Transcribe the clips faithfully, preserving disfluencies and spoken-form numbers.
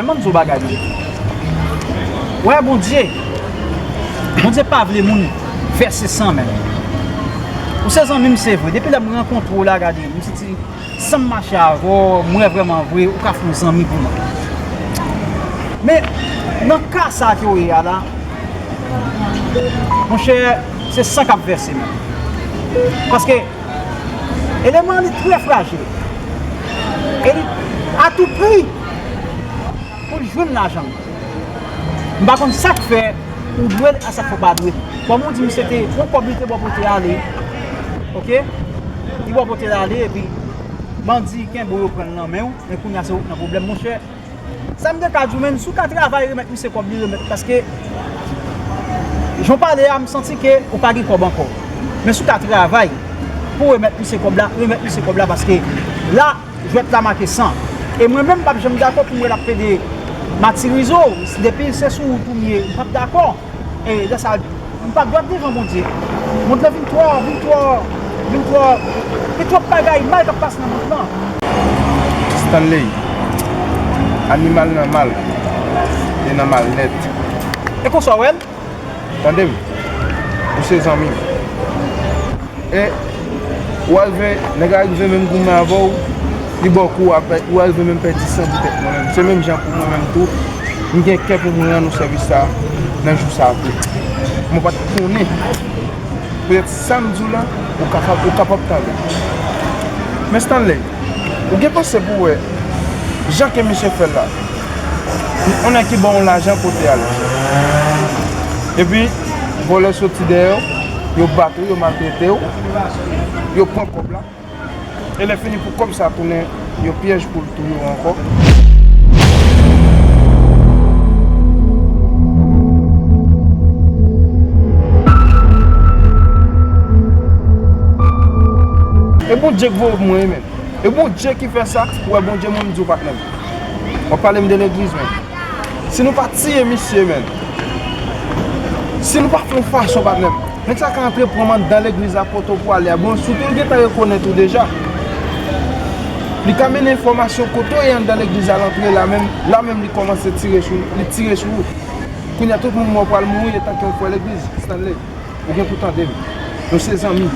Ban m di w bagay, men. Wè, Bondye, Bondye pa vle moun vèse san, men. Ou se zanmi m, se vre. Depi lè m rankontre w la, gade, m santi, san m mache avè w, m wè vrèman vre, ou ka fè yon zanmi pou mwen. Men, nan ka sa ke w ye a la, monchè, se san k ap vèse, men. Paske, eleman an li trè frajil. E li, a tou pri, pou l jwenn lajan l. M pa konn sa k fè ou dwe l a sa k fè w pa dwe l. Kòm ou di, misye te yon kòb li te bò pote ale. Oke? Li bò pote l ale, epi bandi kenbe w, yo pran l nan men w, men kounye a se ou k nan pwoblèm, monchè. Sa m te ka di w, men, si w ka travay, remèt misye kòb li, remèt, paske jan w pale a, m santi ke ou pa gen kòb ankò. Men si w ka travay pou remèt misye kòb la, remèt misye kòb la, paske la, jwèt la make san. E mwen menm, m p ap janm dakò pou m wè l ap pede matirize w. Depi se sou wout ou m ye, m p ap dakò. E lè sa, m p ap dwat devan Bondye. Mond lan vin twò, vin twò, vin twò, gen twòp bagay mal k ap pase nan mond lan. Stanley, animal nan mal, e nan mal nèt. E konsa w wè l? Tande m, ou se zanmi m. E ou arive, nèg la rive menm goumen avè w, li ba w kou, ou arive menm pèdi san pou tèt mwen menm. Se menm jan pou mwen menm tou, m gen kè pou mwen rann ou sèvis sa nan jou sa tou. Mwen pa t konnen. Petèt sa m di w la, ou kapab, ou kapab tande. Men Stanley, ou gen panse pou w wè jan ke misye fè l la. Yon nèg ki ba w lajan pote ale. Epi, vòlè soti dèyè w, yo bat ou, yo maltrete w, yo pran kòb la. E lè fini pou kòb sa tounen yon pyèj pou l touye w ankò. E Bondye k voye w pou mwen, men. E Bondye ki fè sa, ou wè Bondye, mwen m di w patnè m. W ap pale m de legliz, men. Si nou pa tiye misye, men. Si nou pa fè yon fason, patnè m. Nèg sa ka antre pran m anndan legliz la kote w pwale a. Bon, sitou l gentan rekonèt ou deja. Li ka mennen enfòmasyon kote w ye anndan legliz la, l antre la menm, la menm li kòmanse tire sou, li tire sou ou. Kounye a tout moun wè w pral mouri etanke yon frè legliz, Stanley. Ou gen pou tande m. Nou se zanmi.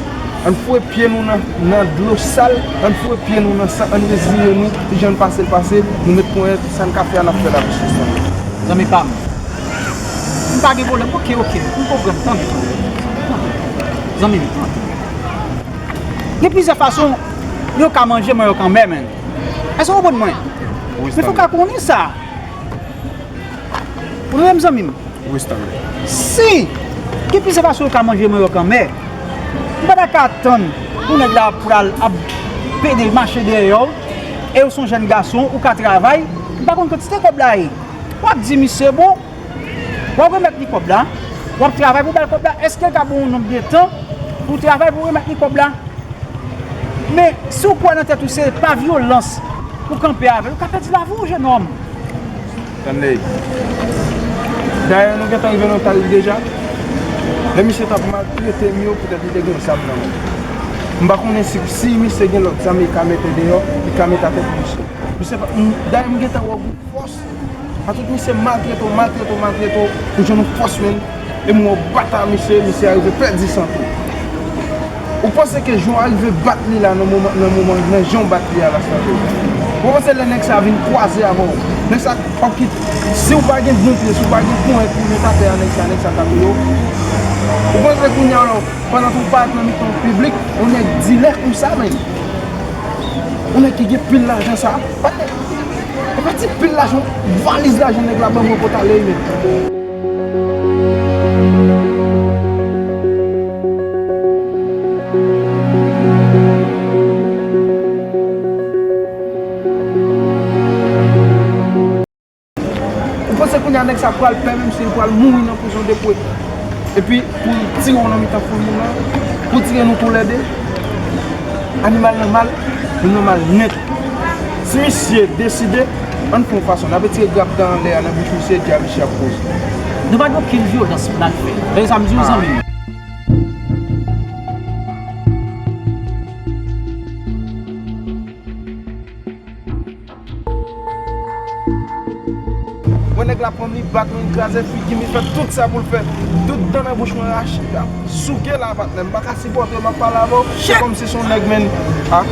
Ann foure pye nou nan, nan dlo sal, ann foure pye nou nan san, ann reziye nou, ti jan n pase l pase, nou met ponyèt, sa n ka fè a n ap fè l avèk sou san. Zanmi pa m. M pa gen pwoblèm. Oke, oke. M konprann. Tande, tande. Tande. Zanmi m, tande. Gen plizyè fason yo ka manje mannyòk anmè, men. Èske w konprann mwen? Men fò w ka konnen sa. Ou tande m, zanmi m? Wi, Stanley. Si gen plizyè fason yo ka manje mannyòk anmè, m pa ta ka tann pou nèg la pral ap pede mache dèyè w, e w se yon jèn gason, ou ka travay, m pa konn kantite kòb la ye. W ap di misye, bon, w ap remèt li kòb la, w ap travay pou ba l kòb la, èske l ka ba w yon nonb de tan pou w travay pou w remèt li kòb la? Men, si w kwè nan tèt ou se pa vyolans pou kanpe avè l, ou ka pèdi lavi w, jenòm. Tande. Dayè, nou gentan rive nan ta li deja. Lè misye t ap maltrete m yo, poutèt li te gen yon zam nan men l. M pa konnen si, si misye gen lòt zam li ka mete deyò, li ka mete atè pou misye. Misye pa, m, dayè, m gentan wè w gen fòs. Patrick, misye maltrete w, maltrete w, maltrete w, ou jwenn yon fòs, men, e m wè w bat a misye, misye arive pèdi san tou. Ou panse ke jan w arive bat li la nan moman, nan moman, nan jan w bat li a la, sa tou. Ou panse lè nèg sa vin kwaze avè w, nèg sa ap kit, si w pa gen bon pye, si w pa gen ponyèt pou w met atè a nèg sa, nèg sa ka touye w. Ou panse kounye a la, pandan tou w parèt nan mitan yon piblik, yon nèg dilè konsa, men. Yon nèg ki gen pil lajan sa, pa, e pa ti pil lajan, valiz lajan nèg la ban mwen pou t ale, men. Ou panse kounye a nèg sa pral pè menm si l pral mouri nan prizon depwe? Epi pou l tire w nan mitan foul moun nan, pou l tire nou toulède, animal nan mal, nou nan mal nèt. Si misye deside, ann fè yon fason, n ap retire grap dan anlè a nan bouch misye, epi a misye ap koze. Nou pa gen okenn vyolans pou n al fè. Sa m di w, zanmi m. Nèg la pran m, li bat mwen, li kraze figi m, li fè tout sa pou l fè. Tout dan nan bouch mwen rache, l ap souke la, patnè. M pa ka sipòte, m ap pale avè w. Se kòmsi se yon nèg, men. Ah.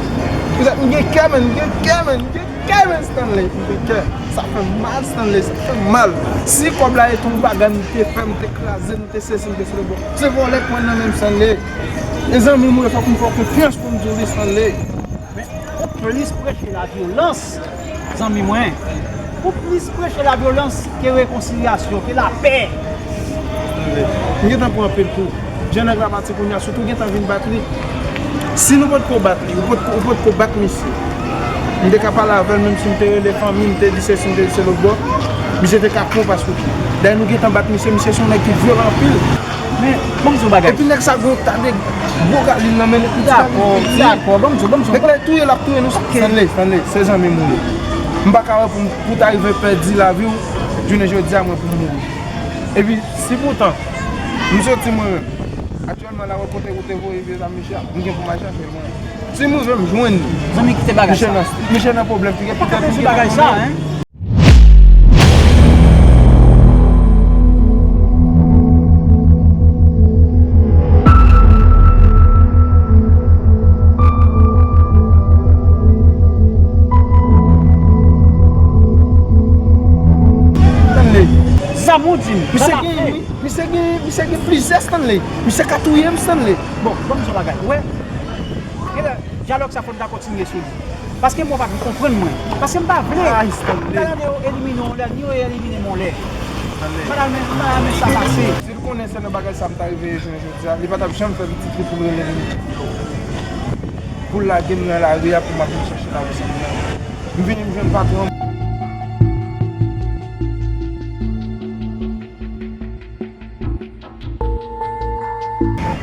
M gen kè, men, m gen kè, men, m gen kè, men, Stanley. M gen kè. Sa fè m mal, Stanley, sa fè m mal. Si kòb la e tou bagay m te fè, m te kraze, m te sezi, m te sezi, bon. Se vòlè k pran nan men m, Stanley. E zanmi m, wi, fòk m fè w konfyans pou m di w li, Stanley. Men, ou plis preche lavyolans, zanmi mwen. Ou plis preche lavyolans ke rekonsilyasyon, ke lapè. M gentan pran anpil kou. Jan nèg la pati kounye a, sitou w gentan vin bat li. Si nou potko bat li, ou potko, ou potko bat misye, m te ka pale avè l, menm si m te rele fanmi, m te di sesi, m te di se lòtbò, misye te ka pran w pa sou kou. Dayè nou gentan bat misye, misye se yon nèg ki vyolan anpil. Men, ban m di yon bagay. Epi nèg sa gon ta de gwo galil nan men l, epi ti galil piti. Dakò, dakò, ban m di w, ban m di w. Nèg la touye, l ap touye nou. Ok. Stanley, Stanley, se zanmi m ou ye. M pa ka wè pou, pou w ta rive pèdi lavi w, jounen jodi a mwen pou m mouri. Epi, si poutan, m soti mwen menm, aktyèlman la, wè kote ou te voye vye zam misye a, m gen pou m al chache l mwen. Si m rive m jwenn li. Zanmi, kite bagay sa. Misye nan, misye nan pwoblèm, figi. Pa ka konn sou bagay sa, en. Stanley. Zam ou di m, misye gen, misye gen, misye gen plizyè, Stanley. Misye ka touye m, Stanley. Bon, ban m di yon bagay. Ou wè, genlè, dyalòg sa fò n ta kontinye sou li. Paske m wè w pa vin konprann mwen. Paske m pa vle. Ay, Stanley. M ta tande yo elimine w yon lè, ni yo elimine m yon lè. Stanley. M pa ta renmen, m pa ta renmen sa pase. Si l konnen se nan bagay sa m ta rive ye jounen jodi a, li pa t ap janm fè pitit li pou l rele m. Pou l lage m nan lari a, pou m ap vin chèche lavi sa m nan. M vini, m jwenn patwon m.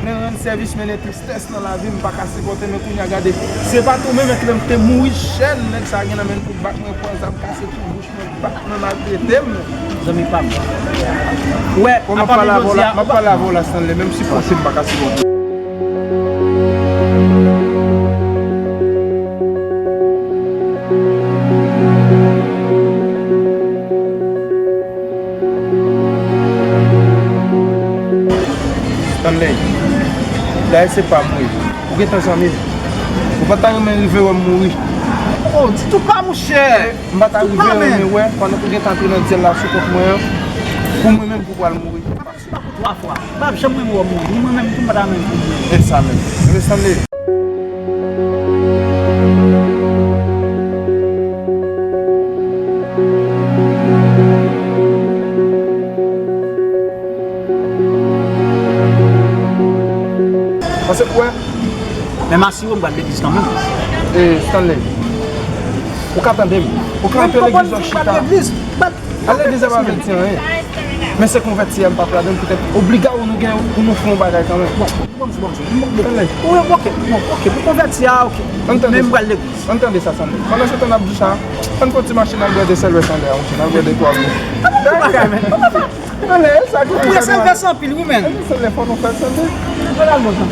Men rann sèvis, mennen tristès nan lavi m, m pa ka sipòte, men kounye a gade, se pa tou menm, menm lè m te mouri jèn, nèg sa gen nan men l pou bat mwen, pran zam, kase tout bouch mwen, bat mwen, maltrete m. Zanmi pa m. Wè, bon, m ap pale avè w la, m ap pale avè w la, Stanley, menm si posib, m pa ka sipòte. Stanley, dayè se pa m wi. Ou gentan zanmi m. Ou pa ta renmen rive wè m mouri. Oh, di tou pa, monchè. M pa ta rive renmen wè pandan ou gentan antre nan dyèl la sou kont mwen an. Pou mwen menm pou pral mouri. Se pa pou twa fwa. M pa janm renmen wè w mouri. Ni mwen menm tou, m pa ta renmen w mouri. E sa menm. Rete Stanley. Paske, wè. Men m asire w, m pral legliz kanmenm. E, Stanley, ou ka tande m. Ou ka antre legliz, w ap chita. Al legliz a pa vle di anyen. Men se konvèti a m p ap ladan l poutèt obliga w nou gen pou nou fè yon bagay kanmenm. Bon, bon, bon, bon, bon, bon. Wi, ok, bon, ok, pou konvèti a, ok. Men m pral legliz. Ann tande sa, Stanley. Pandan se tan n ap di sa, ann pran ti machin al bwè de sèlwès anlè a, monchè, n al bwè de twa gou. Anlè, e sa ki fè sèlwès anpil, wi, men. Stanley, fò nou fè, Stanley. Ann al bwè sa.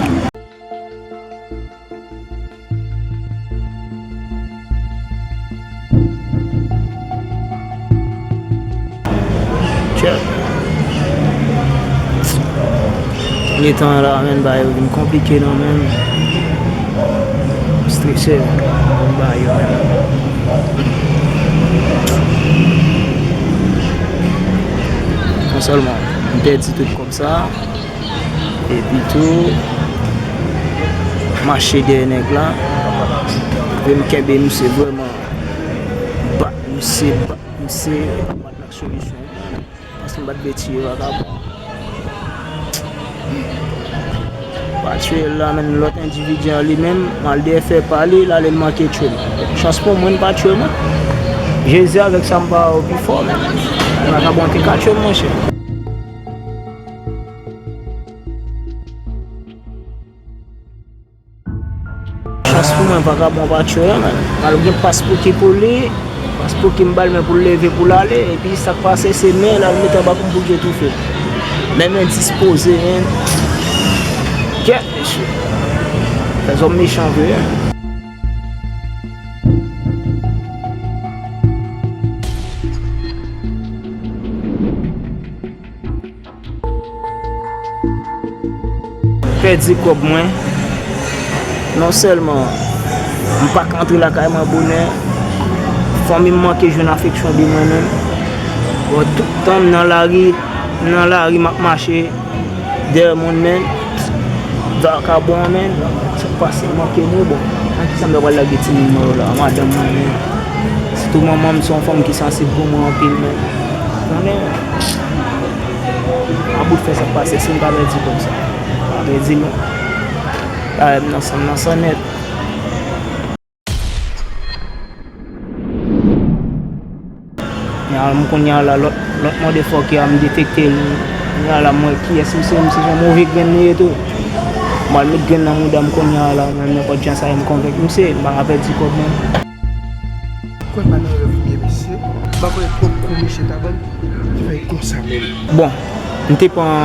Tchè. Dènye tan la, menm, bagay yo vin konplike nan men m. M strese, bagay yo menm. Non sèlman m pèdi tout kòb sa, epi tou, mache dèyè nèg la, vin kenbe misye vrèman bat, misye bat, misye pa t nan solisyon. Paske m pa t vle tiye vakabon. Pa tiye l la, men lòt endividi an li menm, m al dèyè fè pa li, l ale l manke tiye m. Chans pou mwen, l pa tiye mwen. Jezi avèk sa m pa wè w pi fò, men. Vakabon te ka tiye m, monchè. Chans pou mwen, vakabon pa tiye l, men. Malgre m pas Pouki pou li, pas Pouki m ba l men pou l leve pou l ale, epi sa k pase, se men l al mete anba kou m pou l etoufe. Men, men dispoze, men. Kèt, mesye. Lèzòm mechan vre, men. Pèdi kòb mwen. Non sèlman m pa ka antre lakay mwen bonè, fanmi m manke jwenn afeksyon de mwen menm. Bon, tout tan m nan lari, m nan lari, m ap mache dèyè moun, men vakabon an, men sa k pase, manke nou, bon. Nan kisa m ta pral lage timoun mwen yo la, madanm mwen, men sitou manman m, se yon fanm ki sansib pou mwen anpil, men konnen, a bout fè sa k pase, si m ka pèdi kòb sa, m ka pèdi l non. Bagay m nan san, m nan san nèt. Kounye a, m kounye a la, lòt, lòt motherfucker a, m detekte l. Kounye a la, m wè kiyès misye, misye se yon move grenn li ye tou. M al met grenn nan mouda m kounye a la, mwen, nenpòt jan sa ye, m konvenk misye, m pa ka pèdi kòb mwen. Kwè pa nan rèv m ye, mesye. M pa konnen twòp kou misye ta ban m, ki fè l konsa menm. Bon, m te pran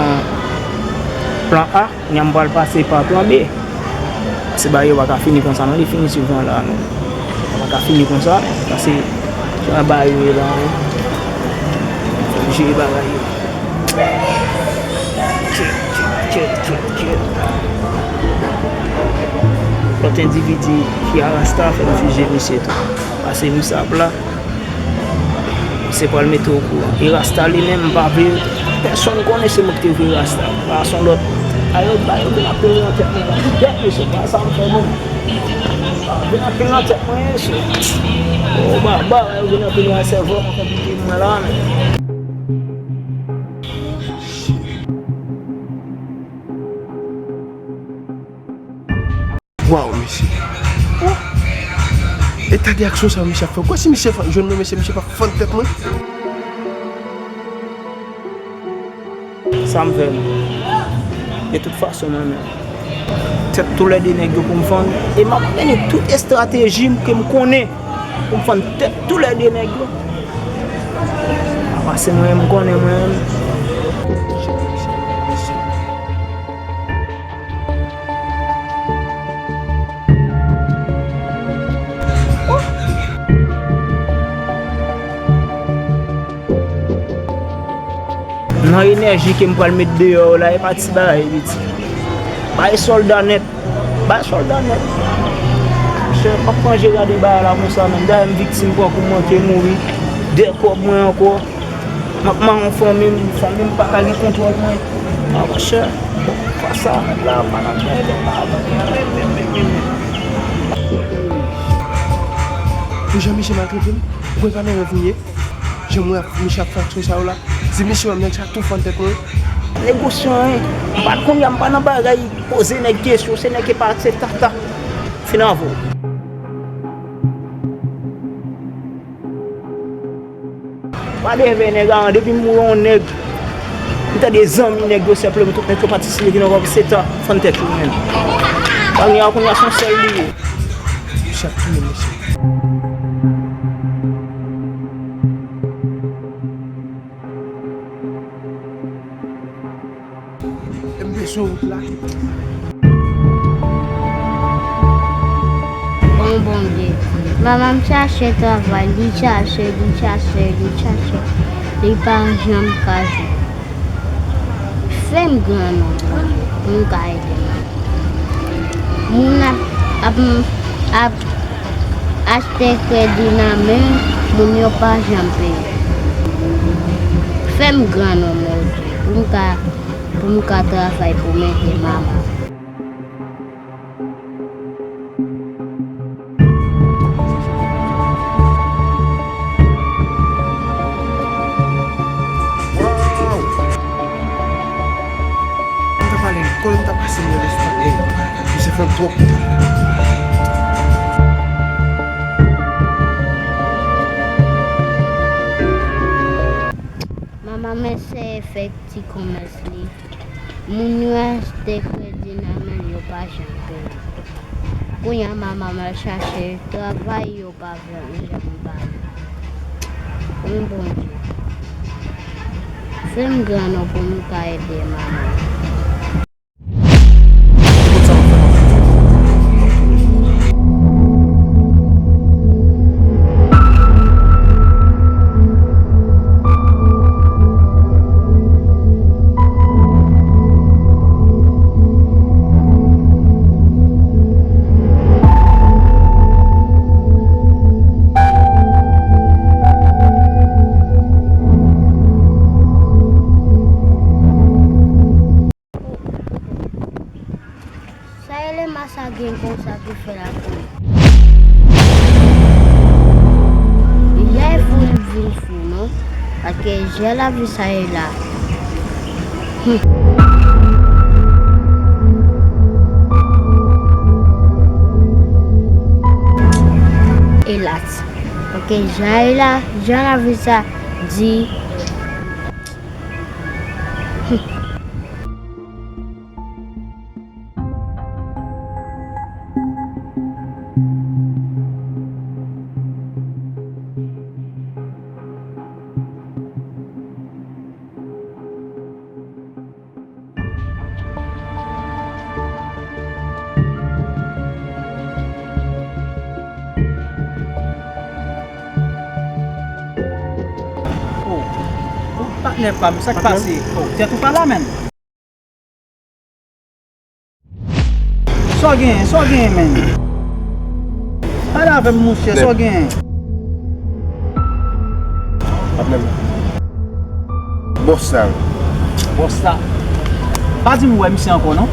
plan A, kounye a m pral pase pa plan B. Pase bagay yo pa ka fini konsa non, li fini sou van la non. Li pa ka fini konsa, pase jan bagay yo ye la non. Fò m jere bagay yo. Tchèk, tchèk, tchèk, tchèk, tchèk. Lòt endividi ki a rasta fè m fizye misye tou. Pase misye ap la. Se pral mete okouran. E rasta li menm, m pa vle pèsonn konnen se mwen ki te vre rasta. Pa son lòt. Ayo, ba yo vin anpil nan tèt mwen la. Kidnap mesye, pa sa m fè moun. Ba vin anpil nan tèt mwen, mesye. O baba, ba yo vin anpil nan sèvo mwen, konplike mwen la, men. Waw, mesye. Oh! Eta de aksyon sa misye ap fè. Kwè si misye fa-, jwenn mwen, mesye, misye pa fann tèt mwen. Sa m fè menm. De tout fason, mwen menm. Tèt toulède nèg yo pou m fann. E m ap mennen tout estrateji m ke m konnen pou m fann tèt toulède nèg yo. A pase mwen menm, m konnen mwen menm. Nan enèji ke m pral met deyò la, e pa ti bagay, pitit. Bay sòlda nèt. Bay sòlda nèt. Monchè, m ap manje gade bagay la konsa menm. Dayè m viktim pran kou, m manke mouri. De kòb mwen ankò. M ap mawon fanmi m, fanmi m pa ka gen kontwòl mwen. A monchè, fwa sa, nèg la pa nan tèt la. Pou jan misye maltrete m, ou kwè pa nan rèv m ye? Jan mwen ap, misye ap fè aksyon sa yo la. Si misye wè m nèg sa tou fann tèt mwen. Negosyan, hein. M pa konn ya, m pa nan bagay poze nèg kesyon, se nèg ki pa, se tata. Fin avè w. Pa devè nèg a, depi m wè yon nèg, m tande zanmi nèg yo, senpleman tout nèg yo patisipe vin ankò, se ta fann tèt yo menm. Bagay a kounye a se yon sèl li ye. Misye ap touye mesye. E m bezwen wout la. Bon Bondye, manman m chache travay, li chache, li chache, li chache, li pa janm ka jwenn. Fè m gran non, Bondye, pou m ka ede manman. Moun ap, ap, ap achte kredi nan men moun yo pa janm peye. Fè m gran non, Bondye, pou m ka, pou m ka travay pou m ede manman. Waw! M ta pale, konnen m ta pase nan lespwa. Ey, misye fè m twòp. Manman m eseye fè ti komès li. Moun yo achte kredi nan men l, yo pa janm peye. Kounye a manman m al chache travay, yo pa vle janm ba li. Wi, Bondye. Fè m gran non pou m ka ede manman m. Yay fou vin fou non. Paske jan lavi sa ye la. Elas. Paske jan ye la, jan lavi sa di. Oh, oh, patnè pa m, sa k pase? Oh, tèt ou pa la menm. Sa w genyen, sa w genyen, menm? Pale avè m, monchè, sa w genyen? Patnè m. Bòs la. Bòs la. Pa di m ou wè misye ankò, non?